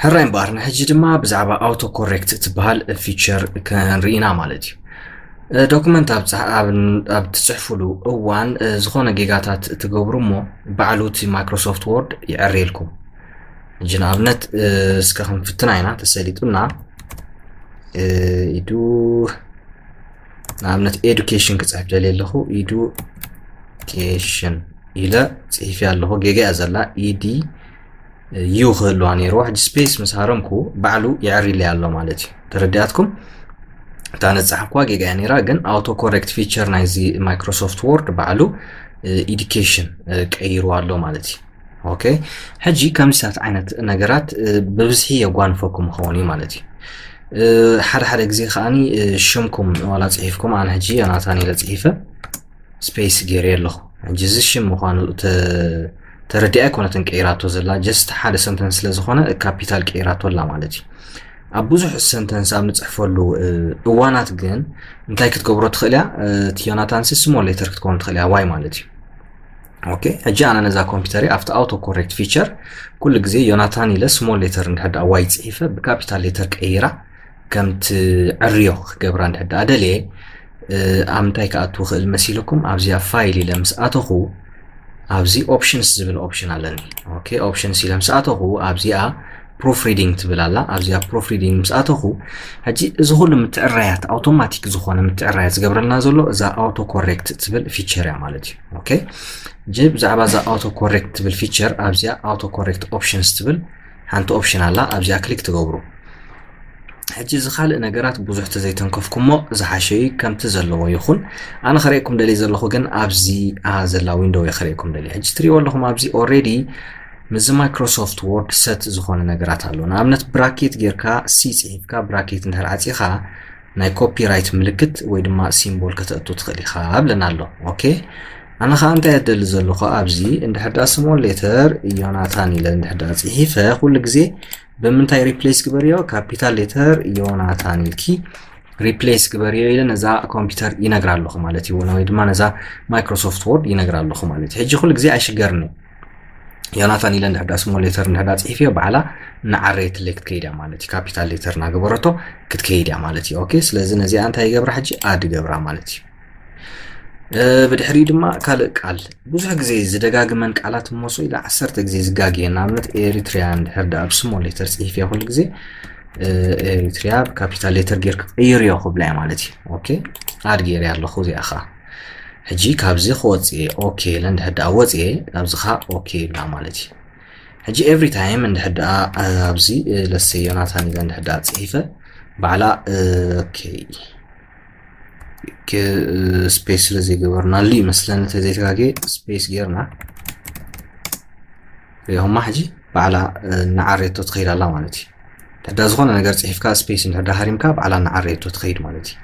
ሕራይ እምበኣር፣ ንሕጂ ድማ ብዛዕባ ኣውቶ ኮሬክት እትበሃል ፊቸር ክንርኢ ኢና ማለት እዩ። እ፣ ዶክመንት ኣብ ጸ-፣ ኣብ፣ ኣብ ትጽሕፉሉ እዋን፣ እ፣ ዝኾነ ጌጋታት እትገብሩ እሞ፣ ባዕሉ እቲ ማይክሮሶፍት ወርድ ይዕርየልኩም። ሕጂ ንኣብነት፣ እ፣ እስከ ክንፍትና ኢና፣ ተሰሊጡና፣ እ፣ ኢዱ፣ ንኣብነት ኤዱኬሽን ክጽሕፍ ደልየ ኣለኹ፣ ኢዱኬሽን ኢለ ጽሒፈ ኣለኹ። ጌጋ እያ ዘላ፣ ኢዲ ዩ ክህልዋ ነይርዋ። ሕጂ ስፔስ ምስ ሃረምኩ ባዕሉ የዕሪለይ ኣሎ ማለት እዩ። ተረዲኣትኩም? እታ ነጻሕኳ ጌጋ እያ ነይራ፣ ግን ኣውቶ ኮሬክት ፊቸር ናይዚ ማይክሮሶፍት ወርድ ባዕሉ፣ እ፣ ኤዱኬሽን፣ እ፣ ቀይሩ ኣሎ ማለት እዩ። ኦኬ፣ ሕጂ ከምዚታት ዓይነት ነገራት፣ እ፣ ብብዝሒ የጓንፈኩም ይኸውን እዩ ማለት እዩ። እ፣ ሓደ ሓደ ግዜ ከኣኒ፣ እ፣ ሽምኩም ዋላ ጽሒፍኩም፣ ኣነ ሕጂ ዮናታን ኢለ ጽሒፈ፣ ስፔስ ገይረ ኣለኹ። ሕጂ እዚ ሽም ምዃኑ ተ-፣ ተረዲኣ ኣይኮነትን ቀይራቶ ዘላ፣ ጀስት ሓደ ሰንተንስ ስለ ዝኾነ ካፒታል ቀይራቶ ኣላ ማለት እዩ። ኣብ ብዙሕ ሰንተንስ ኣብ ንጽሕፈሉ፣ እ፣ እዋናት ግን እንታይ ክትገብሮ ትኽእል እያ? እ፣ እቲ ዮናታንሲ ስሞል ሌተር ክትከውን ትኽእል እያ፣ ዋይ ማለት እዩ። ኦኬ፣ ሕጂ ኣነ ነዛ ኮምፒውተሪ ኣብቲ ኣውቶ ኮሬክት ፊቸር ኩሉ ግዜ ዮናታን ኢለ ስሞል ሌተር እንድሕር ደኣ ዋይ ጽሒፈ ብካፒታል ሌተር ቀይራ ከም ትዕርዮ ክገብራ እንድሕር ደኣ ደልየ፣ እ፣ ኣብ ምንታይ ክኣቱ ክእል መሲልኩም? ኣብዚኣ ፋይል ኢለ ምስ ኣተኹ፣ ኣብዚ ኦፕሽንስ ዝብል ኦፕሽን ኣለኒ። ኦኬ፣ ኦፕሽንስ ኢለ ምስ ኣተኹ፣ ኣብዚኣ ፕሩፍ ሪዲንግ ትብል ኣላ። ኣብዚኣ ፕሩፍ ሪዲንግ ምስ ኣተኹ፣ ሕጂ እዚ ኩሉ ምትዕራያት፣ ኣውቶማቲክ ዝኾነ ምትዕራያት ዝገብረልና ዘሎ እዛ ኣውቶ ኮሬክት ትብል ፊቸር እያ ማለት እዩ። ኦኬ፣ ሕጂ ብዛዕባ እዛ ኣውቶ ኮሬክት ትብል ፊቸር፣ ኣብዚኣ ኣውቶ ኮሬክት ኦፕሽንስ ትብል ሓንቲ ኦፕሽን ኣላ። ኣብዚኣ ክሊክ ትገብሩ። ሕጂ እዚ ካልእ ነገራት ብዙሕ ተዘይተንከፍኩሞ ዝሓሸ እዩ፣ ከምቲ ዘለዎ ይኹን። ኣነ ከርእየኩም ደልየ ዘለኹ ግን ኣብዚኣ ዘላ ዊንዶው እየ ከርእየኩም ደልየ። ሕጂ ትርእይዎ ኣለኹም ኣብዚ ኦልሬዲ ምስዚ ማይክሮሶፍት ወርድ ሰት ዝኾነ ነገራት ኣሎ። ንኣብነት ብራኬት ጌርካ ሲ ጽሒፍካ ብራኬት እንድሕር ዓጺኻ ናይ ኮፒራይት ምልክት ወይ ድማ ሲምቦል ከተእቱ ትኽእል ኢኻ ብለና ኣሎ። ኦኬ፣ ኣነ ኸኣ እንታይ እደሊ ዘለኹ ኣብዚ እንድሕር ደኣ ስሞል ሌተር ዮናታን ኢለ እንድሕር ደኣ ጽሒፈ ኩሉ ግዜ ብምንታይ ሪፕሌስ ግበርዮ? ካፒታል ሌተር ዮናታን ኢልኪ ሪፕሌስ ግበርዮ ኢለ ነዛ ኮምፒውተር ይነግራ ኣለኹ ማለት እዩ፣ ወይ ድማ ነዛ ማይክሮሶፍት ወርድ ይነግራ ኣለኹ ማለት እዩ። ሕጂ ኩሉ ግዜ ኣይሽገርኒ። ዮናታን ኢለ እንድሕር ደኣ ስሞል ሌተር እንድሕር ደኣ ጽሒፍዮ ባዕላ እናዓረየትለይ ክትከይድ እያ ማለት እዩ። ካፒታል ሌተር እናገበረቶ ክትከይድ እያ ማለት እዩ። ኦኬ፣ ስለዚ ነዚኣ እንታይ ይገብራ ሕጂ? ኣድ ገብራ ማለት እዩ። እ፣ ብድሕሪኡ ድማ ካልእ ቃል፣ ብዙሕ ግዜ ዝደጋግመን ቃላት እሞ ስቕ ኢለ ዓሰርተ ግዜ ዝጋግየን፣ ንኣብነት ኤሪትሪያ እንድሕር ደኣ ብስሞል ሌተር ጽሒፍዮ ኩሉ ግዜ፣ እ፣ ኤሪትሪያ ብካፒታል ሌተር ጌርኪ ቀይርዮ ክብላ እየ ማለት እዩ። ኦኬ፣ ኣድ ገይረ ኣለኹ እዚኣ ኸኣ። ሕጂ ካብዚ ክወጽእ እየ፣ ኦኬ ኢለ እንድሕር ደኣ ወጽየ፣ ኣብዚ ኸኣ ኦኬ ይብላ ማለት እዩ። ሕጂ ኤቭሪ ታይም እንድሕር ደኣ፣ እ፣ ኣብዚ፣ እ፣ ለሰ ዮናታን ኢለ እንድሕር ደኣ ጽሒፈ፣ ባዕላ፣ እ፣ ኦኬ፣ ክ-፣ ስፔስ ስለ ዘይገበርናሉ ይመስለኒ፣ እንተ ዘይተጋግየ ስፔስ ጌርና ሪኦማ። ሕጂ ባዕላ፣ እ፣ እናዓረየቶ ትኸይድ ኣላ ማለት እዩ። እንድሕር ደኣ ዝኾነ ነገር ጽሒፍካ ስፔስ እንድሕር ደኣ ሃሪምካ ባዕላ እናዓረየቶ ትኸይድ ማለት እዩ።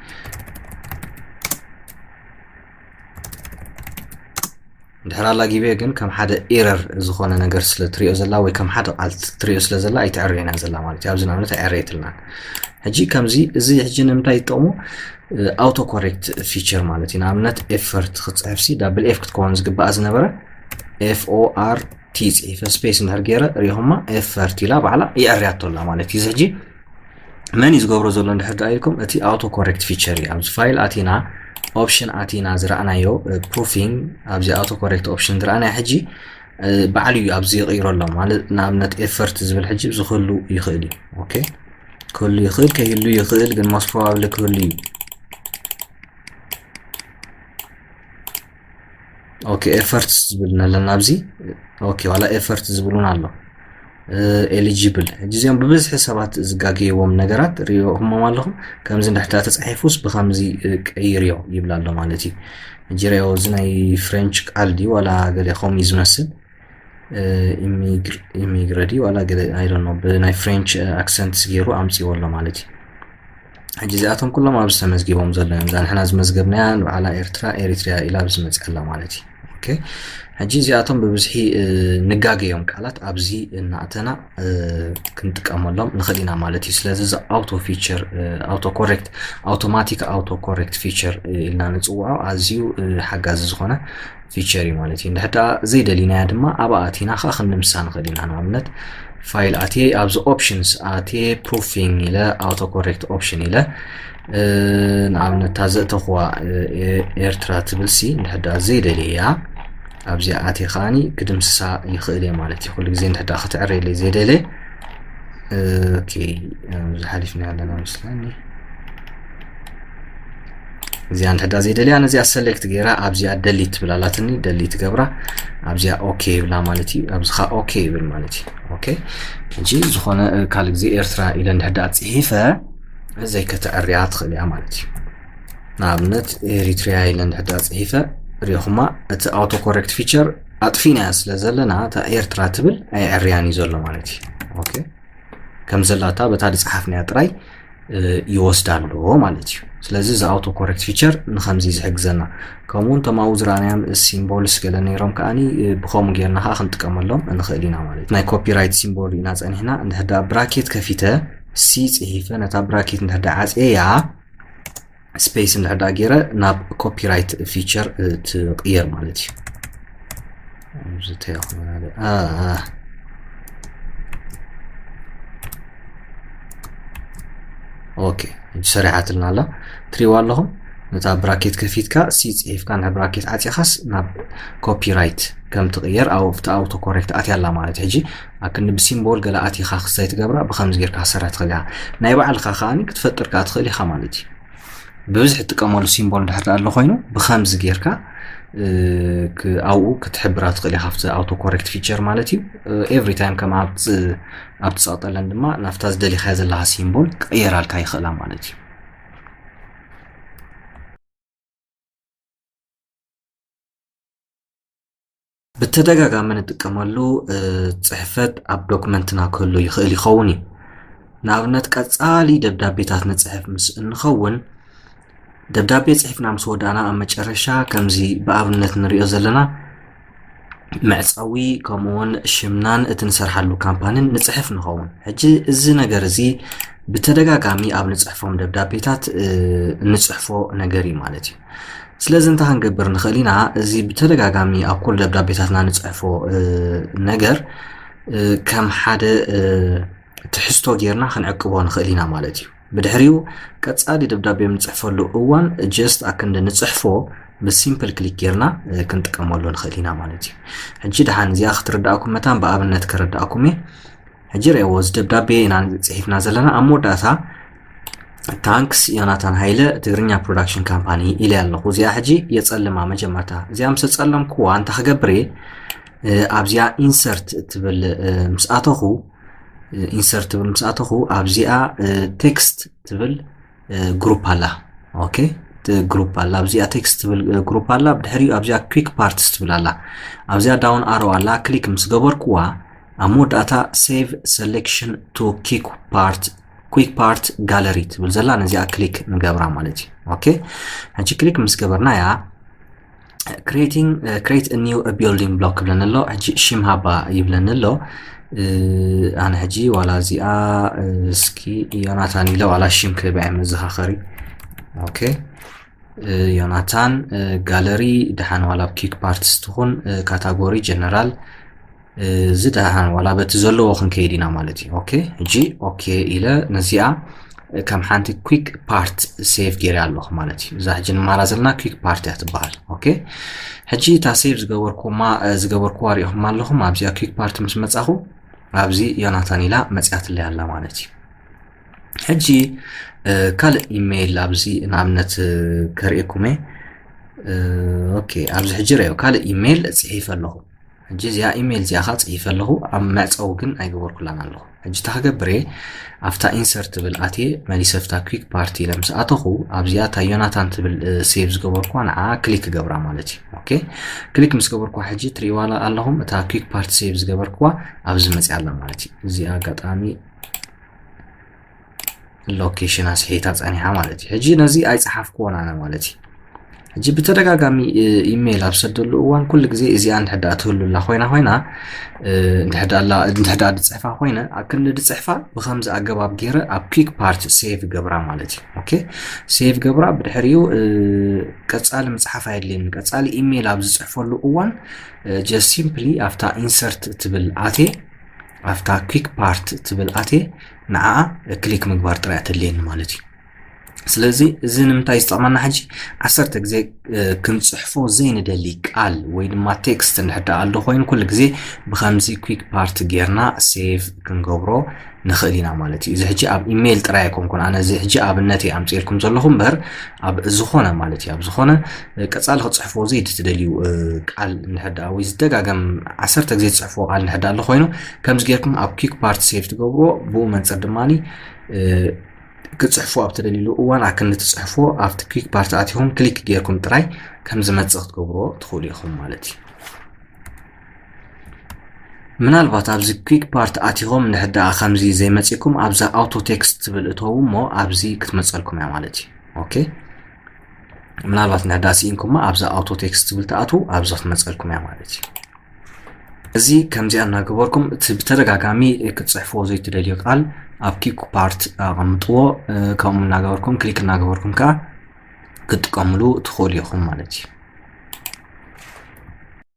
እንድሕር ኣላጊበ ግን ከም ሓደ ኤረር ዝኾነ ነገር ስለ ትሪኦ ዘላ ወይ ከም ሓደ ቃል ትሪኦ ስለ ዘላ ኣይትዕርየና ዘላ ማለት እዩ። ኣብዚ ንኣብነት ኣይዕረየትልናን። ሕጂ ከምዚ፣ እዚ ሕጂ ንምንታይ ይጠቕሙ? እ፣ ኣውቶ ኮሬክት ፊቸር ማለት እዩ። ንኣብነት ኤፈርት ክትጽሕፍሲ ዳብል ኤፍ ክትከውን ዝግባኣ ዝነበረ ኤፍ ኦ ኣር ቲ ጽሒፈ ስፔስ እንድሕር ገይረ ሪኢኹማ ኤፈርት ኢላ ባዕላ ይዕርያቶ ኣላ ማለት እዩ። እዚ ሕጂ መን እዩ ዝገብሮ ዘሎ እንድሕር ደኣ ኢልኩም፣ እቲ ኣውቶ ኮሬክት ፊቸር እዩ። ኣብዚ ፋይል ኣቲና፣ ኦፕሽን ኣቲና ዝረኣናዮ፣ እ፣ ፕሩፊንግ፣ ኣብዚ ኣውቶ ኮሬክት ኦፕሽን ዝረኣናዮ ሕጂ፣ እ፣ ባዕሉ እዩ ኣብዚ ይቕይሮ ኣሎ። ማለት ንኣብነት ኤፈርት ዝብል ሕጂ ኣብዚ ክህሉ ይኽእል እዩ። ኦኬ፣ ክህሉ ይኽእል፣ ከይህሉ ይኽእል፣ ግን ሞስት ፕሮባብሊ ክህሉ እዩ። ኦኬ፣ ኤፈርትስ ዝብልና ኣለና ኣብዚ። ኦኬ፣ ዋላ ኤፈርት ዝብሉን ኣሎ። እ፣ ኤሊጂብል። ሕጂ እዚኦም ብብዝሒ ሰባት ዝጋገይዎም ነገራት ሪኦኹሞም ኣለኹም። ከምዚ እንድሕር ተጻሒፉስ ብኸምዚ፣ እ፣ ቀይርዮ ይብል ኣሎ ማለት እዩ። ሕጂ ሪኦ፣ እዚ ናይ ፍሬንች ቃል ድዩ ዋላ ገለ ከምኡ እዩ ዝመስል። እ፣ ኢሚግር-፣ ኢሚግረ ድዩ ዋላ ገለ፣ I don't know፣ ብናይ ፍሬንች፣ እ፣ ኣክሰንትስ ገይሩ ኣምጺዎ ኣሎ ማለት እዩ። ሕጂ እዚኣቶም ኩሎም ኣብዚ ተመዝጊቦም ዘሎ እዮም። እዛ ንሕና ዝመዝገብናያ ንባዕላ ኤርትራ፣ ኤሪትሪያ ኢላ ኣብዚ መጽያ ኣላ ማለት እዩ። ኦኬ። ሕጂ እዚኣቶም ብብዝሒ፣ እ፣ ንጋገዮም ቃላት ኣብዚ እናእተና፣ እ፣ ክንጥቀመሎም ንኽእል ኢና ማለት እዩ። ስለዚ እዚ ኣውቶ ፊቸር፣ እ፣ ኣውቶ ኮሬክት፣ ኣውቶማቲክ ኣውቶ ኮሬክት ፊቸር፣ እ፣ ኢልና ንጽውዖ ኣዝዩ፣ እ፣ ሓጋዚ ዝኾነ ፊቸር እዩ ማለት እዩ። እንድሕር ደኣ ዘይደሊናያ ድማ ኣብኣ ኣቲና ኸኣ ክንምሳ ንኽእል ኢና። ንኣብነት ፋይል ኣትየ ኣብዚ ኦፕሽንስ ኣትየ ፕሩፊንግ ኢለ ኣውቶ ኮሬክት ኦፕሽን ኢለ ንኣብነት እታ ዘእተኹዋ ኤርትራ ትብል ሲ እንድሕዳ ዘይደልየያ ኣብዚኣ ኣትየ ከዓኒ ክድምስሳ ይኽእል እየ ማለት እዩ። ኩሉ ግዜ እንድሕዳ ክትዕረየለይ ዘይደልየ ዝሓሊፍና ኣለና መስለኒ። እዚኣ እንድሕዳ ዘይደልያ ነዚኣ ሰሌክት ገይራ ኣብዚኣ ደሊት ትብል ኣላትኒ፣ ደሊት ገብራ ኣብዚኣ ኦኬ ይብላ ማለት እዩ። ኣብዚ ኸዓ ኦኬ ይብል ማለት እዩ። ኦኬ ሕጂ ዝኾነ ካልእ ግዜ ኤርትራ ኢለ እንድሕዳ ፅሒፈ ዘይከተዕርያ ትኽእል እያ ማለት እዩ። ንኣብነት ኤሪትሪያ ኢለ እንድሕዳ ፅሒፈ ሪኹማ እቲ ኣውቶ ኮሬክት ፊቸር ኣጥፊናያ ስለ ዘለና እታ ኤርትራ ትብል ኣይዕርያን እዩ ዘሎ ማለት እዩ። ኦኬ ከም ዘላታ በታ ዝፀሓፍናያ ጥራይ ይወስዳ ኣለዎ ማለት እዩ። ስለዚ እዚ ኣውቶ ኮሬክት ፊቸር ንከምዚ ዝሕግዘና ከምኡውን ተማኡ ዝረኣናዮም ሲምቦልስ ገለ ነይሮም ከዓኒ ብከምኡ ጌርና ከዓ ክንጥቀመሎም ንኽእል ኢና ማለት ናይ ኮፒራይት ሲምቦል ኢና ፀኒሕና እንድሕዳ ብራኬት ከፊተ ሲ ፅሒፈ ነታ ብራኬት እንድሕዳ ዓፅየያ ስፔስ እንድሕዳ ገይረ ናብ ኮፒራይት ፊቸር ትቕየር ማለት እዩ። ዝተያኹ ኦኬ ሰሪሓትልና ኣላ ትሪዋ ኣለኹም። ነታ ብራኬት ከፊትካ ሲ ፅሒፍካ ን ብራኬት ዓፂኻስ ናብ ኮፒራይት ከም ትቕየር ኣብቲ ኣውቶ ኮሬክት ኣትያ ኣላ ማለት ሕጂ ኣክንዲ ብሲምቦል ገለ ኣቲኻ ክስታይ ትገብራ ብከምዚ ጌርካ ክሰራ ትኽእል ኢኻ። ናይ ባዕልኻ ከዓኒ ክትፈጥር ከዓ ትኽእል ኢኻ ማለት እዩ። ብብዝሒ ትጥቀመሉ ሲምቦል እንድሕር ኣሎ ኮይኑ ብከምዚ ጌርካ ኣብኡ ክትሕብራ ትኽእል ኢኻ ኣብቲ ኣውቶ ኮሬክት ፊቸር ማለት እዩ። ኤቭሪ ታይም ከም ኣብቲ ዝቐጠለን ድማ ናብታ ዝደሊኻያ ዘለኻ ሲምቦል ክቕየራልካ ይኽእላ ማለት እዩ። ብተደጋጋሚ ንጥቀመሉ ጽሕፈት ኣብ ዶክመንትና ክህሉ ይኽእል ይኸውን እዩ። ንኣብነት ቀጻሊ ደብዳቤታት ንጽሕፍ ምስ እንኸውን ደብዳቤ ጽሒፍና ምስ ወዳእና ኣብ መጨረሻ ከምዚ ብኣብነት ንሪኦ ዘለና መዕጸዊ ከምኡውን ሽምናን እቲ ንሰርሓሉ ካምፓንን ንጽሕፍ ንኸውን። ሕጂ እዚ ነገር እዚ ብተደጋጋሚ ኣብ ንጽሕፎም ደብዳቤታት ንጽሕፎ ነገር እዩ ማለት እዩ። ስለዚ እንታይ ክንገብር ንኽእል ኢና? እዚ ብተደጋጋሚ ኣብ ኩሉ ደብዳቤታትና ንጽሕፎ ነገር ከም ሓደ ትሕዝቶ ጌርና ክንዕቅቦ ንኽእል ኢና ማለት እዩ። ብድሕሪኡ ቀጻሊ ደብዳቤ ንጽሕፈሉ እዋን ጀስት ኣክንዲ ንጽሕፎ ብሲምፕል ክሊክ ጌርና ክንጥቀመሉ ንኽእል ኢና ማለት እዩ። ሕጂ ደሓን እዚኣ ክትርዳእኩም መታን ብኣብነት ከረዳእኩም እየ። ሕጂ ርእይዎ እዚ ደብዳቤ ኢና ጽሒፍና ዘለና ኣብ መወዳእታ ታንክስ ዮናታን ሃይለ ትግርኛ ፕሮዳክሽን ካምፓኒ ኢለ ኣለኹ። እዚኣ ሕጂ የጸልማ መጀመርታ እዚኣ ምስ ጸለምኩዋ እንታይ ክገብር እየ ኣብዚኣ ኢንሰርት ትብል ምስ ኣተኹ ኢንሰርት ትብል ምስ ኣተኹ ኣብዚኣ ቴክስት ትብል ግሩፕ ኣላ። ኦኬ ግሩፕ ኣላ ኣብዚኣ ቴክስት ትብል ግሩፕ ኣላ። ብድሕሪኡ ኣብዚኣ ኩዊክ ፓርትስ ትብል ኣላ። ኣብዚኣ ዳውን ኣሮ ኣላ ክሊክ ምስ ገበርኩዋ ኣብ መወዳእታ ሴቭ ሰሌክሽን ቱ ኪክ ፓርት ኩዊክ ፓርት ጋለሪ ትብል ዘላ ነዚኣ ክሊክ ንገብራ ማለት እዩ። ኦኬ ሕጂ ክሊክ ምስ ገበርናያ creating create a new building block ይብለኒ ኣሎ። ሕጂ ሽም ሃባ ይብለኒ ኣሎ። ኣነ ሕጂ ዋላ እዚኣ እስኪ ዮናታን ኢለ ዋላ ሽም ክህባ እየ መዘኻኸሪ። ኦኬ ዮናታን ጋለሪ ደሓን ዋላ ኣብ ኪክ ፓርትስ ትኹን ካታጎሪ ጀነራል እዚ ደሓን ዋላ በቲ ዘለዎ ክንከይድ ኢና ማለት እዩ። ኦኬ ሕጂ ኦኬ ኢለ ነዚኣ ከም ሓንቲ ኩዊክ ፓርት ሴቭ ገይረ ኣለኹ ማለት እዩ። እዛ ሕጂ ንማራ ዘለና ኩዊክ ፓርት እያ ትበሃል። ኦኬ ሕጂ እታ ሴቭ ዝገበርኩማ ዝገበርኩዋ ሪኢኹም ኣለኹም ኣብዚኣ ኩዊክ ፓርት ምስ መጻኹ ኣብዚ ዮናታን ኢላ መጽያትለይ ኣላ ማለት እዩ። ሕጂ ካልእ ኢሜይል ኣብዚ ንኣብነት ከርእየኩም እየ። ኦኬ ኣብዚ ሕጂ ርእዮ ካልእ ኢሜይል ጽሒፈ ኣለኹ። ሕጂ እዚኣ ኢሜይል እዚኣ ኸዓ ጽሒፈ ኣለኹ ኣብ መዕጸዊ ግን ኣይገበርኩላን ኣለኹ። ሕጂ እታ ክገብር እየ ኣብታ ኢንሰርት ትብል ኣትየ መሊሰ ኣብታ ኩዊክ ፓርት ኢለ ምስ ኣተኹ ኣብዚኣ እታ ዮናታን ትብል ሴቭ ዝገበርኩዋ ንዓ ክሊክ ክገብራ ማለት እዩ። ኦኬ ክሊክ ምስ ገበርኩዋ ሕጂ ትርእይዋ ኣለኹም እታ ኩዊክ ፓርት ሴቭ ዝገበርኩዋ ኣብዚ መጽያ ኣላ ማለት እዩ። እዚኣ ኣጋጣሚ ሎኬሽን ኣስሒታ ጸኒሓ ማለት እዩ። ሕጂ ነዚ ኣይጸሓፍክዎን ኣነ ማለት እዩ። ሕጂ ብተደጋጋሚ ኢሜይል ኣብ ሰደሉ እዋን ኩሉ ግዜ እዚኣ እንድሕዳ ትህሉላ ኮይና ኮይና እንድሕዳ ዝፅሕፋ ኮይነ ኣብ ክንዲ ድፅሕፋ ብከምዚ ኣገባብ ገይረ ኣብ ኩዊክ ፓርት ሴቭ ገብራ ማለት እዩ። ኦኬ ሴቭ ገብራ ብድሕሪኡ ቀፃሊ ምፅሓፍ ኣየድልየኒ። ቀፃሊ ኢሜይል ኣብ ዝፅሕፈሉ እዋን ጀስት ሲምፕሊ ኣብታ ኢንሰርት ትብል ኣትየ ኣብታ quick part ትብል ኣትየ ንዓኣ ክሊክ ምግባር ጥራይ ተድልየኒ ማለት እዩ። ስለዚ እዚ ንምንታይ ዝጠቕመና? ሕጂ ዓሰርተ ግዜ ክንፅሕፎ ዘይንደሊ ቃል ወይ ድማ ቴክስት እንድሕር ኣሎ ኮይኑ ኩሉ ግዜ ብከምዚ quick part ጌርና ሴቭ ክንገብሮ ንኽእል ኢና ማለት እዩ። እዚ ሕጂ ኣብ ኢሜይል ጥራይ ኣይኮንኩን ኣነ፣ እዚ ሕጂ ኣብነት ኣምፅኤልኩም ዘለኹ እምበር ኣብ ዝኾነ ማለት እዩ፣ ኣብ ዝኾነ ቀፃሊ ክፅሕፎ ዘይትደልዩ ቃል እንድሕር ወይ ዝደጋገም ዓሰርተ ግዜ ዝፅሕፎ ቃል እንድሕር ኣሎ ኮይኑ ከምዚ ጌርኩም ኣብ quick part ሴቭ ትገብርዎ፣ ብኡ መንፅር ድማ ክፅሕፎ ኣብ ትደልይሉ እዋን ኣክንዲ ትፅሕፎ ኣብቲ quick part ኣቲኹም ክሊክ ጌርኩም ጥራይ ከም ዝመፅእ ክትገብርዎ ትኽእሉ ኢኹም ማለት እዩ። ምናልባት ኣብዚ quick part ኣቲኹም እንድሕር ከምዚ ዘይመፂኩም ኣብዛ ኣውቶ ቴክስት ትብል እተው እሞ ኣብዚ ክትመፀልኩም እያ ማለት እዩ። ኦኬ፣ ምናልባት እንድሕር ስኢንኩማ ኣብዛ ኣውቶ ቴክስት ትብል ትኣትዉ ኣብዚ ክትመፀልኩም እያ ማለት እዩ። እዚ ከምዚኣ እናገበርኩም እቲ ብተደጋጋሚ ክትፅሕፍዎ ዘይትደልዩ ቃል ኣብ quick part ኣቐምጥዎ። ከምኡ እናገበርኩም ክሊክ እናገበርኩም ከዓ ክትጥቀምሉ ትኽእሉ ኢኹም ማለት እዩ።